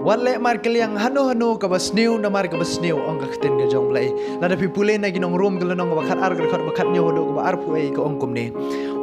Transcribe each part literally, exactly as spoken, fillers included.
Wat leh markylliang hano hano kaba sniew namar kaba sniew, ong ka ktien ka jong U Blei. Lada phi pule na ki Nong Rom ka lynnong kaba khat ar ka dkhot ba khat hynñiew haduh kaba arphew, ka ong kumne: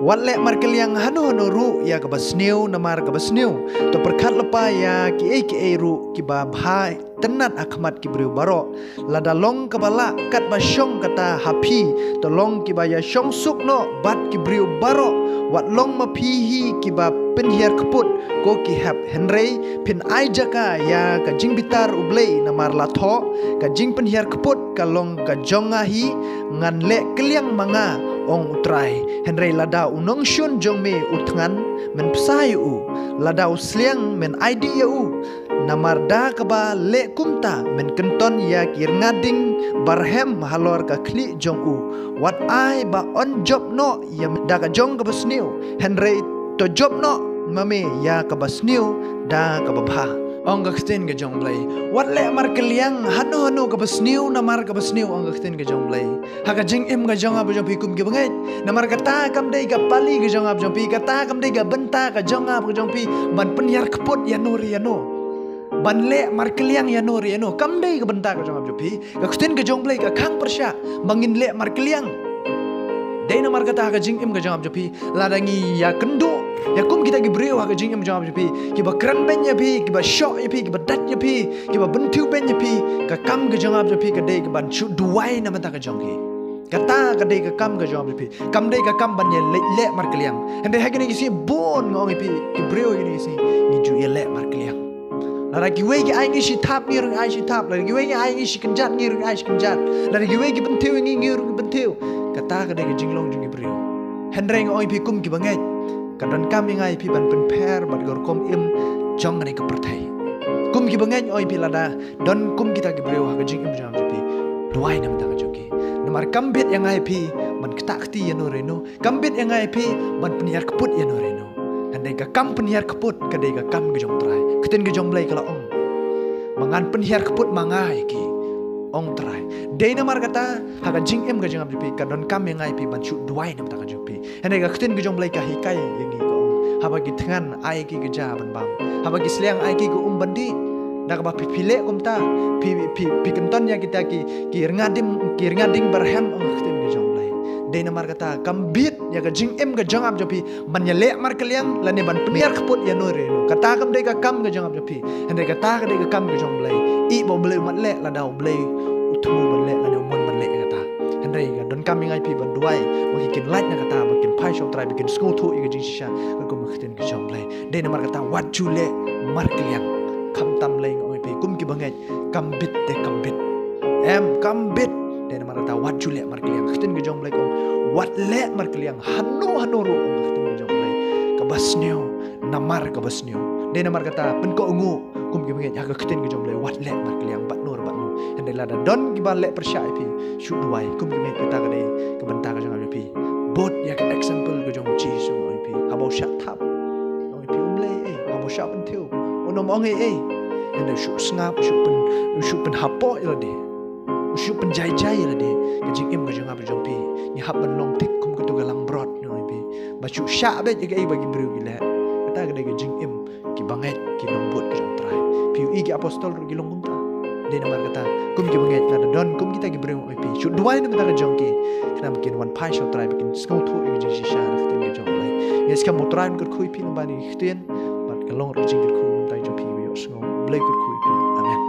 Wat leh markylliang hano hano ruh ïa kaba sniew namar kaba sniew. To pyrkhat lypa ïa kiei kiei ruh kiba bha tynnat ha khmat ki briew baroh. Lada long kaba lah katba shong kata ha phi, to long kiba ïashong suk noh bad ki briew baroh. Wat long ma phi hi kiba pynhiar kput, ko ki hep, hynrei phin ai jaka ïa ka jingbitar U Blei, namar la thoh: Ka jingpynhiar kput ka long ka jong nga hi, ngan leh kylliang ma nga, ong U Trai. Hynrei lada u nongshun jong me u thngan, men bsa ïa u; lada u sliang, men aidih ïa u. Namar da kaba leh kumta men kynton ïa ki rnga ding barhem halor ka khlieh jong u. Wat ai ba yn jop noh ïa me da ka jong kaba sniew, hynrei to jop noh ma me ïa kaba sniew da kaba bha, ong ka ktien ka jong U Blei. Wat leh markylliang hano hano kaba sniew namar kaba sniew, ong ka ktien ka jong U Blei. Ha ka jingim ka jong nga bad jong phi kum ki bangeit, namar kata kam dei ka pali ka jong nga bad jong phi, kata kam dei ka bynta ka jong nga bad jong phi ban pynhiar kput ïano re ïano, ban leh markylliang ïano re ïano. Kam dei ka bynta ka jong nga bad jong phi. Ka ktien ka jong U Blei ka khang pyrshah ba ngin leh markylliang. Dei namar kata ha ka jingim ka jong nga bad jong phi, lada ngi ïakynduh ïa kum kita ki briew ha ka jingim jong nga bad jong phi, kiba kren beiñ ïa phi, kiba shoh ïa phi, kiba dait ïa phi, kiba bynthiew beiñ ïa phi, ka kam ka jong nga bad jong phi ka dei ka ban shu duwai na bynta ka jong ki. Kata ka dei ka kam ka jong nga bad jong phi. Kam dei ka kam ban ïa leh, leh markylliang. Hynrei ha kine ki sngi bun nga ong ïa phi, ki briew ha kine ki sngi ngi ju ïa leh markylliang. Lada kiwei ki ai ngi shi thap, ngi ruh ai shi thap. Lada kiwei ki ai ngi shi kynjat, ngi ruh ai shi kynjat. Lada kiwei ki bynthiew ïa ngi, ngi ruh ngi bynthiew. Kata ka dei ka jinglong jong ki briew. Hynrei nga ong ïa phi kum ki bangeit, ka donkam ïa nga ïa phi ban pynpher bad ka rukom im jong kane ka pyrthei. Kum ki bangeit, nga ong ïa phi, lada don kum kita ki briew ha ka jingim jong nga bad jong phi, duwai na bynta ka jong ki. Namar kam bit ïa nga ïa phi ban ktah kti ïano re ïano. Kam bit ïa nga ïa phi ban pynhiar kput ïano re ïano. Hynrei ka kam pynhiar kput ka dei ka kam ka jong U Trai. Ka ktien ka jong U Blei ka la ong ba ngan pynhiar kput ma nga ïa ki, ong U Trai. Dei namar kata ha ka jingim ka jong nga bad jong phi, ka donkam ïa nga ïa phi ban shu duwai na bynta ka jong phi. Hynrei ka ktien ka jong U Blei ka hikai ïa ngi, ka ong: Haba ki thngan, ai ki ka ja ban bam; haba ki sliang, ai ki ka um ban dih. Da kaba phi, phi leh kumta, phi, phi, phi kynton ïa kita ki, ki rnga ding, ki rnga ding barhem, ong ka ktien ka jong U Blei. Dei namar kata kam bit ïa ka jingim ka jong nga bad jong phi ban ïa leh markylliang lane ban pynhiar kput ïano re ïano. Kata kam dei ka kam ka jong nga bad jong phi. Hynrei kata ka dei ka kam ka jong U Blei. Ïeh ba U Blei um leh lada U Blei u thmu ban leh lane u mon ban leh ïa kata. Hynrei ka donkam ïa nga ïa phi ban duwai ba ki kin lait na kata, ba kin phai sha U Trai, ba kin sngewthuh ïa ka jingshisha, ka kum ka ktien ka jong U Blei. Dei namar kata wat ju leh markylliang. Khamtam lei nga ong ïa phi kum ki bangeit, kam bit te kam bit. Em, kam bit. Dei namar kata wat ju leh markylliang. Ka ktien ka jong U Blei ka ong wat leh markylliang hano hano ruh, ong ka ktien ka jong U Blei, kaba sniew namar kaba sniew. Dei namar kata pynkohnguh kum ki bangeit ha ka ktien ka jong U Blei, wat leh markylliang bad no re bad no. Hynrei lada don kiba leh pyrshah ïa phi, shu duwai. Kum ki bangeit, kata ka dei ka bynta ka jong nga bad jong phi. Bud ïa ka example ka jong U Jisu, nga ong ïa phi. Haba u shah thap, nga ong ïa phi, um leh ei ei. Haba u shah bynthiew, un ym ong ei ei. Hynrei u shu sngap, u shu pyn, u shu pynhapoh ïa lade, u shu pynjai jai ïa lade. Ka jingim ka jong nga bad jong phi, ngi hap ban long thik kum kato ka langbrot, nga ong ïa phi, ba shu shah beit ïa kaei ba ki briew ki leh. Kata ka dei ka jingim ki bangeit, ki nongbud ka jong U Trai. Phi ïohi ki apostol ruh ki long kumta. Dei namar kata kum ki bangeit, lada don kum kita ki briew, nga ong ïa phi, shu duwai na bynta ka jong ki, khnang ba kin wan phai sha U Trai, ba kin sngewthuh ïa ka jingshisha na ka ktien ka jong U Blei. Nga ngeit skhem ba U Trai un kyrkhu ïa phi lyngba kane ka ktien, bad ka long ruh ka jingkyrkhu na ka bynta jong phi, ba ïohsngew. U Blei kyrkhu ïa phi. Amen.